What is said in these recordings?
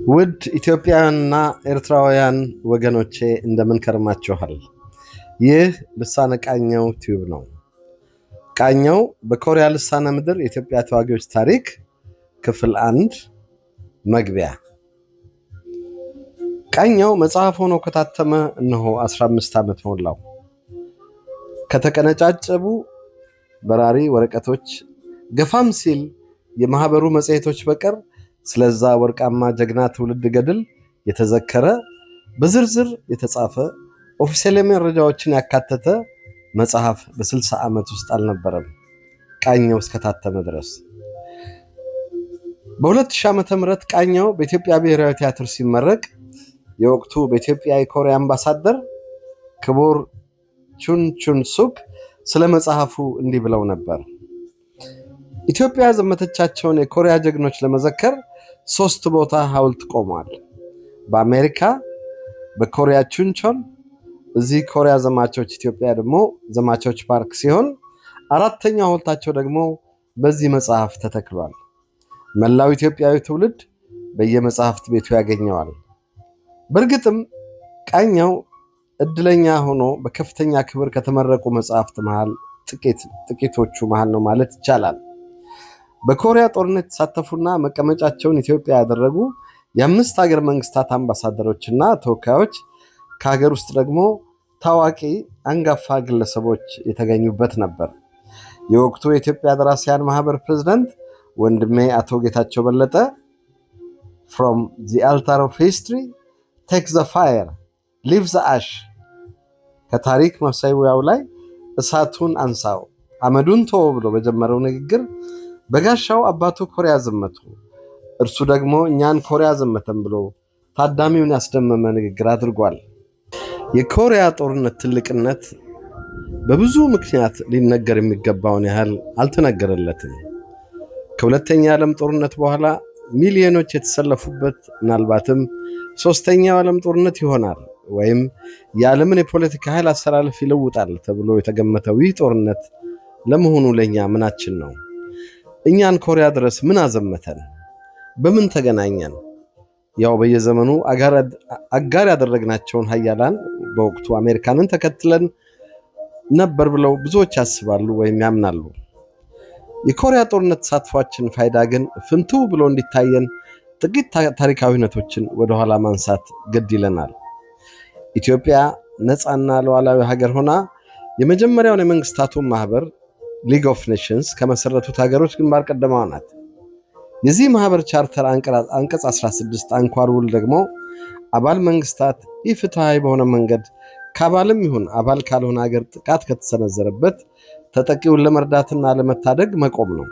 ውድ ኢትዮጵያውያንና ኤርትራውያን ወገኖቼ፣ እንደምን ከርማችኋል? ይህ ልሳነ ቃኘው ቲዩብ ነው። ቃኘው በኮሪያ ልሳነ ምድር የኢትዮጵያ ተዋጊዎች ታሪክ ክፍል 1 መግቢያ። ቃኘው መጽሐፍ ሆኖ ከታተመ እነሆ 15 ዓመት ሞላው። ከተቀነጫጨቡ በራሪ ወረቀቶች፣ ገፋም ሲል የማህበሩ መጽሔቶች በቀር ስለዛ ወርቃማ ጀግና ትውልድ ገድል የተዘከረ፣ በዝርዝር የተጻፈ፣ ኦፊሴላዊ መረጃዎችን ያካተተ መጽሐፍ በ60 ዓመት ውስጥ አልነበረም፣ ቃኘው እስከታተመ ድረስ። በ2000 ዓ.ም. ቃኘው በኢትዮጵያ ብሔራዊ ቲያትር ሲመረቅ የወቅቱ በኢትዮጵያ የኮሪያ አምባሳደር ክቡር ቹን ቹን ሱክ ስለ መጽሐፉ እንዲህ ብለው ነበር። ኢትዮጵያ ያዘመተቻቸውን የኮሪያ ጀግኖች ለመዘከር ሶስት ቦታ ሐውልት ቆሟል። በአሜሪካ፣ በኮሪያ ቹንቾን፣ እዚህ ኮሪያ ዘማቾች፣ ኢትዮጵያ ደግሞ ዘማቾች ፓርክ ሲሆን አራተኛው ሐውልታቸው ደግሞ በዚህ መጽሐፍ ተተክሏል። መላው ኢትዮጵያዊ ትውልድ በየመጽሐፍት ቤቱ ያገኘዋል። በእርግጥም ቃኘው እድለኛ ሆኖ በከፍተኛ ክብር ከተመረቁ መጽሐፍት መሃል ጥቂቶቹ መሃል ነው ማለት ይቻላል። በኮሪያ ጦርነት የተሳተፉና መቀመጫቸውን ኢትዮጵያ ያደረጉ የአምስት ሀገር መንግስታት አምባሳደሮችና ተወካዮች፣ ከሀገር ውስጥ ደግሞ ታዋቂ አንጋፋ ግለሰቦች የተገኙበት ነበር። የወቅቱ የኢትዮጵያ ደራሲያን ማህበር ፕሬዝዳንት ወንድሜ አቶ ጌታቸው በለጠ "From the altar of history take the fire, leave the ash"፣ ከታሪክ መሰዊያው ላይ እሳቱን አንሳው አመዱን ተወው ብሎ በጀመረው ንግግር በጋሻው አባቱ ኮሪያ ዘመቱ፣ እርሱ ደግሞ እኛን ኮሪያ ዘመተን ብሎ ታዳሚውን ያስደመመ ንግግር አድርጓል። የኮሪያ ጦርነት ትልቅነት በብዙ ምክንያት ሊነገር የሚገባውን ያህል አልተነገረለትም። ከሁለተኛ የዓለም ጦርነት በኋላ ሚሊዮኖች የተሰለፉበት፣ ምናልባትም ሶስተኛው የዓለም ጦርነት ይሆናል ወይም የዓለምን የፖለቲካ ኃይል አሰላለፍ ይለውጣል ተብሎ የተገመተው ይህ ጦርነት ለመሆኑ ለእኛ ምናችን ነው? እኛን ኮሪያ ድረስ ምን አዘመተን? በምን ተገናኘን? ያው በየዘመኑ አጋር ያደረግናቸውን ሀያላን፣ በወቅቱ አሜሪካንን ተከትለን ነበር ብለው ብዙዎች ያስባሉ ወይም ያምናሉ። የኮሪያ ጦርነት ተሳትፏችን ፋይዳ ግን ፍንትው ብሎ እንዲታየን ጥቂት ታሪካዊ ሁነቶችን ወደኋላ ማንሳት ግድ ይለናል። ኢትዮጵያ ነፃና ሉዓላዊ ሀገር ሆና የመጀመሪያውን የመንግስታቱን ማህበር League of Nations ከመሰረቱት ሀገሮች ግንባር ቀደማዋ ናት። የዚህ ማህበር ቻርተር አንቀጽ 16 አንኳር ውል ደግሞ አባል መንግስታት ኢፍትሐዊ በሆነ መንገድ ከአባልም ይሁን አባል ካልሆነ ሀገር ጥቃት ከተሰነዘረበት ተጠቂውን ለመርዳትና ለመታደግ መቆም ነው።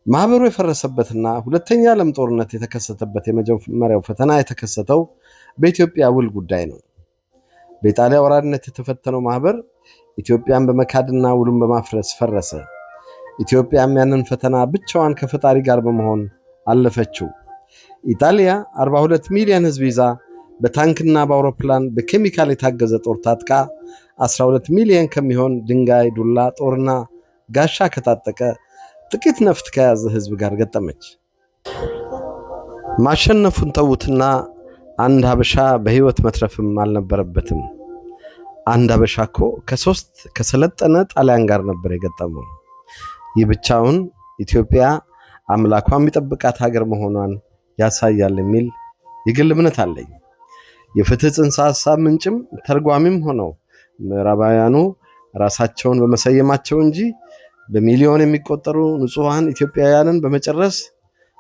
ማህበሩ የፈረሰበትና ሁለተኛ ዓለም ጦርነት የተከሰተበት የመጀመሪያው ፈተና የተከሰተው በኢትዮጵያ ውል ጉዳይ ነው። በኢጣሊያ ወራሪነት የተፈተነው ማህበር ኢትዮጵያን በመካድና ውሉን በማፍረስ ፈረሰ። ኢትዮጵያም ያንን ፈተና ብቻዋን ከፈጣሪ ጋር በመሆን አለፈችው። ኢጣሊያ 42 ሚሊዮን ሕዝብ ይዛ፣ በታንክና በአውሮፕላን በኬሚካል የታገዘ ጦር ታጥቃ፣ 12 ሚሊዮን ከሚሆን ድንጋይ፣ ዱላ፣ ጦርና ጋሻ ከታጠቀ፣ ጥቂት ነፍጥ ከያዘ ሕዝብ ጋር ገጠመች። ማሸነፉን ተዉትና አንድ ሀበሻ በሕይወት መትረፍም አልነበረበትም። አንድ ሀበሻ እኮ ከሶስት ከሰለጠነ ጣሊያን ጋር ነበር የገጠመው። ይህ ብቻውን ኢትዮጵያ አምላኳ የሚጠብቃት ሀገር መሆኗን ያሳያል የሚል የግል እምነት አለኝ። የፍትህ ጽንሰ ሀሳብ ምንጭም ተርጓሚም ሆነው ምዕራባውያኑ ራሳቸውን በመሰየማቸው እንጂ በሚሊዮን የሚቆጠሩ ንጹሐን ኢትዮጵያውያንን በመጨረስ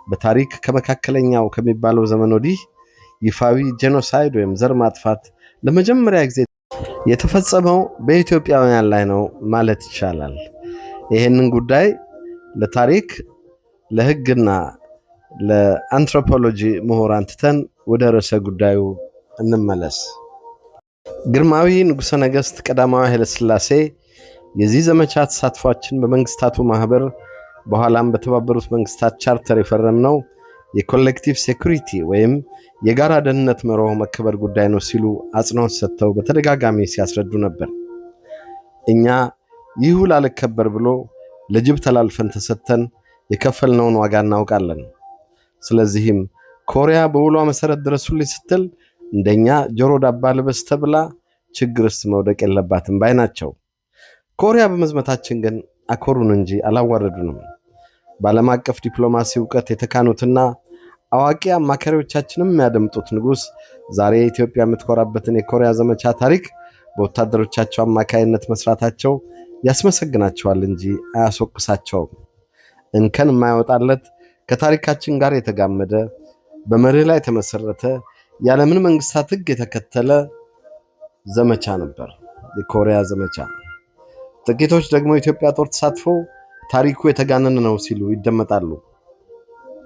በታሪክ ከመካከለኛው ከሚባለው ዘመን ወዲህ ይፋዊ genocide ወይም ዘር ማጥፋት ለመጀመሪያ ጊዜ የተፈጸመው በኢትዮጵያውያን ላይ ነው ማለት ይቻላል። ይህንን ጉዳይ ለታሪክ፣ ለሕግና ለአንትሮፖሎጂ ምሁራን ትተን ወደ ርዕሰ ጉዳዩ እንመለስ። ግርማዊ ንጉሠ ነገሥት ቀዳማዊ ኃይለ ሥላሴ የዚህ ዘመቻ ተሳትፏችን በመንግስታቱ ማህበር በኋላም በተባበሩት መንግስታት ቻርተር የፈረምነው የ collective security ወይም የጋራ ደህንነት መርሆ መከበር ጉዳይ ነው ሲሉ አጽንኦት ሰጥተው በተደጋጋሚ ሲያስረዱ ነበር። እኛ ይህ ውል አልከበር ብሎ ለጅብ ተላልፈን ተሰጥተን የከፈልነውን ዋጋ እናውቃለን። ስለዚህም ኮሪያ በውሏ መሰረት ድረሱልኝ ስትል እንደኛ ጆሮ ዳባ ልበስ ተብላ ችግር ውስጥ መውደቅ የለባትም ባይ ናቸው። ኮሪያ በመዝመታችን ግን አኮሩን እንጂ አላዋረዱንም። በዓለም አቀፍ ዲፕሎማሲ እውቀት የተካኑትና አዋቂ አማካሪዎቻችንም የሚያደምጡት ንጉሥ ዛሬ ኢትዮጵያ የምትኮራበትን የኮሪያ ዘመቻ ታሪክ በወታደሮቻቸው አማካይነት መስራታቸው ያስመሰግናቸዋል እንጂ አያስወቅሳቸውም። እንከን የማይወጣለት፣ ከታሪካችን ጋር የተጋመደ፣ በመርህ ላይ የተመሰረተ፣ ያለምን መንግስታት ሕግ የተከተለ ዘመቻ ነበር የኮሪያ ዘመቻ። ጥቂቶች ደግሞ የኢትዮጵያ ጦር ተሳትፎ ታሪኩ የተጋነነ ነው ሲሉ ይደመጣሉ።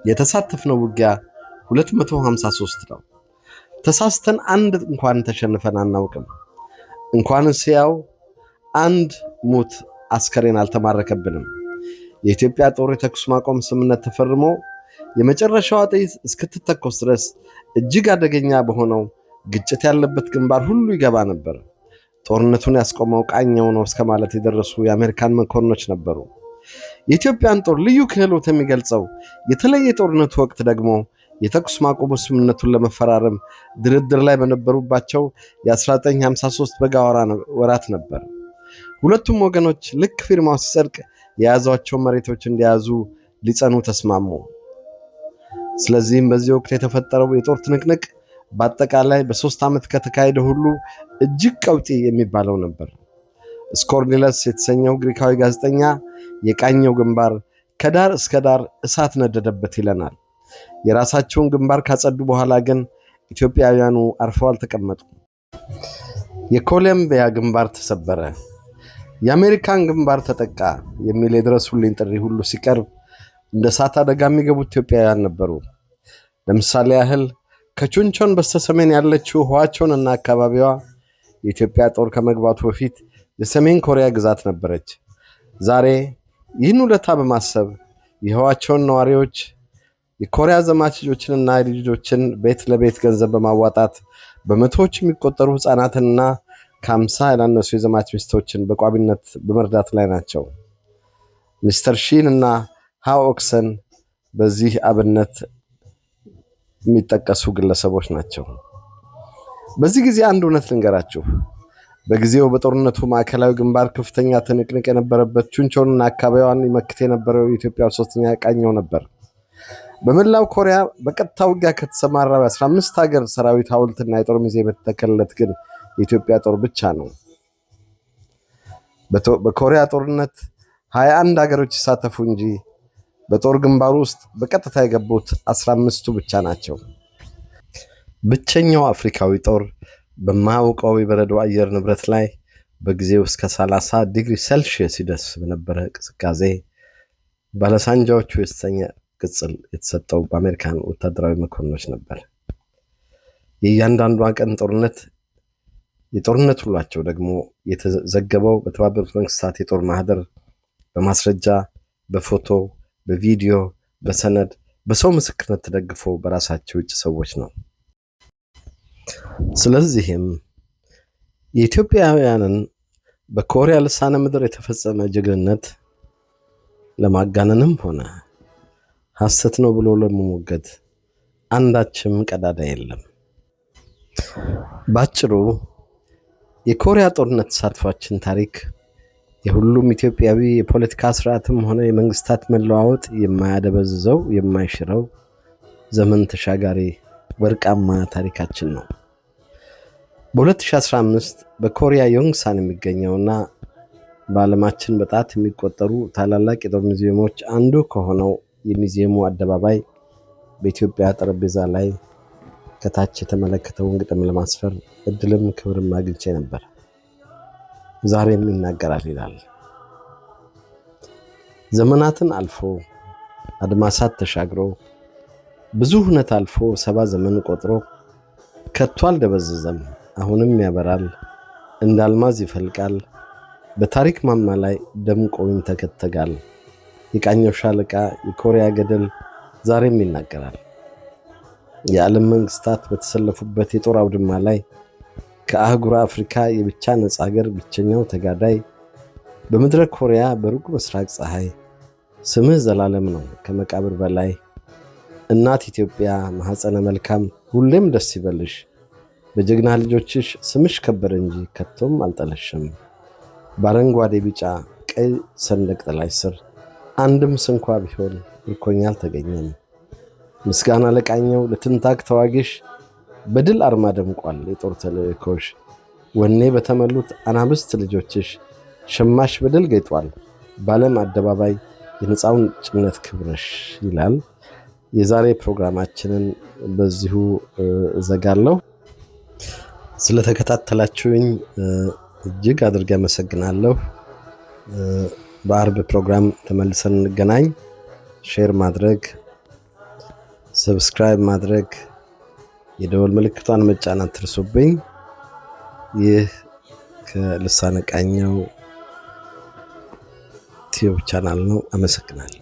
የተሳተፍነው ውጊያ 253 ነው። ተሳስተን አንድ እንኳን ተሸንፈን አናውቅም። እንኳንስ ያው አንድ ሙት አስከሬን አልተማረከብንም። የኢትዮጵያ ጦር የተኩስ ማቆም ስምምነት ተፈርሞ የመጨረሻዋ ጥይት እስክትተኮስ ድረስ እጅግ አደገኛ በሆነው ግጭት ያለበት ግንባር ሁሉ ይገባ ነበር። ጦርነቱን ያስቆመው ቃኘው ነው እስከ ማለት የደረሱ የአሜሪካን መኮንኖች ነበሩ። የኢትዮጵያን ጦር ልዩ ክህሎት የሚገልጸው የተለየ የጦርነቱ ወቅት ደግሞ የተኩስ ማቆሙ ስምምነቱን ለመፈራረም ድርድር ላይ በነበሩባቸው የ1953 በጋ ወራት ነበር። ሁለቱም ወገኖች ልክ ፊርማው ሲጸድቅ የያዟቸውን መሬቶች እንዲያዙ ሊጸኑ ተስማሙ። ስለዚህም በዚህ ወቅት የተፈጠረው የጦር ትንቅንቅ በአጠቃላይ በ3 ዓመት ከተካሄደ ሁሉ እጅግ ቀውጢ የሚባለው ነበር። ስኮርኒለስ የተሰኘው ግሪካዊ ጋዜጠኛ የቃኘው ግንባር ከዳር እስከ ዳር እሳት ነደደበት ይለናል። የራሳቸውን ግንባር ካጸዱ በኋላ ግን ኢትዮጵያውያኑ አርፈው አልተቀመጡም። የኮሎምቢያ ግንባር ተሰበረ፣ የአሜሪካን ግንባር ተጠቃ የሚል የድረሱልኝ ጥሪ ሁሉ ሲቀርብ እንደ እሳት አደጋ የሚገቡት ኢትዮጵያውያን ነበሩ። ለምሳሌ ያህል ከቹንቾን በስተሰሜን ያለችው ህዋቾን እና አካባቢዋ የኢትዮጵያ ጦር ከመግባቱ በፊት የሰሜን ኮሪያ ግዛት ነበረች። ዛሬ ይህን ውለታ በማሰብ የህዋቾን ነዋሪዎች የኮሪያ ዘማች ልጆችንና ልጆችን ቤት ለቤት ገንዘብ በማዋጣት በመቶዎች የሚቆጠሩ ህፃናትንና ከ50 ያላነሱ የዘማች ሚስቶችን በቋሚነት በመርዳት ላይ ናቸው። ሚስተር ሺን እና ሃኦክሰን በዚህ አብነት የሚጠቀሱ ግለሰቦች ናቸው። በዚህ ጊዜ አንድ እውነት ልንገራችሁ። በጊዜው በጦርነቱ ማዕከላዊ ግንባር ከፍተኛ ትንቅንቅ የነበረበት ቹንቾንና አካባቢዋን ይመክት የነበረው የኢትዮጵያ ሶስተኛ ቃኘው ነበር። በመላው ኮሪያ በቀጥታ ውጊያ ከተሰማራው የ15 ሀገር ሰራዊት ሐውልትና የጦር ሙዚየም የተተከለለት ግን የኢትዮጵያ ጦር ብቻ ነው። በኮሪያ ጦርነት 21 ሀገሮች ይሳተፉ እንጂ በጦር ግንባሩ ውስጥ በቀጥታ የገቡት 15ቱ ብቻ ናቸው። ብቸኛው አፍሪካዊ ጦር በማያውቀው የበረዶ አየር ንብረት ላይ በጊዜው እስከ 30 ዲግሪ ሴልሺየስ ይደርስ በነበረ ቅዝቃዜ ባለሳንጃዎቹ የተሰኘ ቅጽል የተሰጠው በአሜሪካን ወታደራዊ መኮንኖች ነበር። የእያንዳንዷ ቀን ጦርነት የጦርነት ውሏቸው ደግሞ የተዘገበው በተባበሩት መንግስታት የጦር ማህደር በማስረጃ፣ በፎቶ፣ በቪዲዮ፣ በሰነድ፣ በሰው ምስክርነት ተደግፎ በራሳቸው ውጭ ሰዎች ነው። ስለዚህም የኢትዮጵያውያንን በኮሪያ ልሳነ ምድር የተፈጸመ ጀግንነት ለማጋነንም ሆነ ሐሰት ነው ብሎ ለመሞገት አንዳችም ቀዳዳ የለም። ባጭሩ የኮሪያ ጦርነት ተሳትፏችን ታሪክ የሁሉም ኢትዮጵያዊ የፖለቲካ ስርዓትም ሆነ የመንግስታት መለዋወጥ የማያደበዝዘው፣ የማይሽረው ዘመን ተሻጋሪ ወርቃማ ታሪካችን ነው። በ2015 በኮሪያ ዮንግሳን የሚገኘውና በዓለማችን በጣት የሚቆጠሩ ታላላቅ የጦር ሙዚየሞች አንዱ ከሆነው የሚዚየሙ አደባባይ በኢትዮጵያ ጠረጴዛ ላይ ከታች የተመለከተውን ግጥም ለማስፈር እድልም ክብርም አግኝቼ ነበር። ዛሬም ይናገራል ይላል። ዘመናትን አልፎ፣ አድማሳት ተሻግሮ፣ ብዙ ሁነት አልፎ፣ 70 ዘመን ቆጥሮ፣ ከቶ አልደበዘዘም፣ አሁንም ያበራል፣ እንደ አልማዝ ይፈልቃል፣ በታሪክ ማማ ላይ ደምቆ ይንተከተጋል። የቃኘው ሻለቃ የኮሪያ ገደል ዛሬም ይናገራል። የዓለም መንግስታት በተሰለፉበት የጦር አውድማ ላይ ከአህጉረ አፍሪካ የብቻ ነጻ ሀገር ብቸኛው ተጋዳይ በምድረ ኮሪያ በሩቅ ምስራቅ ፀሐይ ስምህ ዘላለም ነው ከመቃብር በላይ። እናት ኢትዮጵያ ማኅፀነ መልካም ሁሌም ደስ ይበልሽ፣ በጀግና ልጆችሽ ስምሽ ከበረ እንጂ ከቶም አልጠለሽም። በአረንጓዴ ቢጫ ቀይ ሰንደቅ ጥላሽ ስር አንድም ስንኳ ቢሆን ምርኮኛ አልተገኘም። ምስጋና ለቃኘው ለትንታግ ተዋጊሽ፣ በድል አርማ ደምቋል የጦር ተልእኮሽ። ወኔ በተመሉት አናብስት ልጆችሽ ሸማሽ በድል ጌጧል በዓለም አደባባይ የነፃውን ጭነት ክብረሽ ይላል። የዛሬ ፕሮግራማችንን በዚሁ እዘጋለሁ። ስለተከታተላችሁኝ እጅግ አድርጌ አመሰግናለሁ። በአርብ ፕሮግራም ተመልሰን እንገናኝ። Share ማድረግ፣ subscribe ማድረግ፣ የደወል ምልክቷን መጫን አትርሱብኝ። ይህ ከልሳነ ቃኘው Tube channel ነው። አመሰግናለሁ።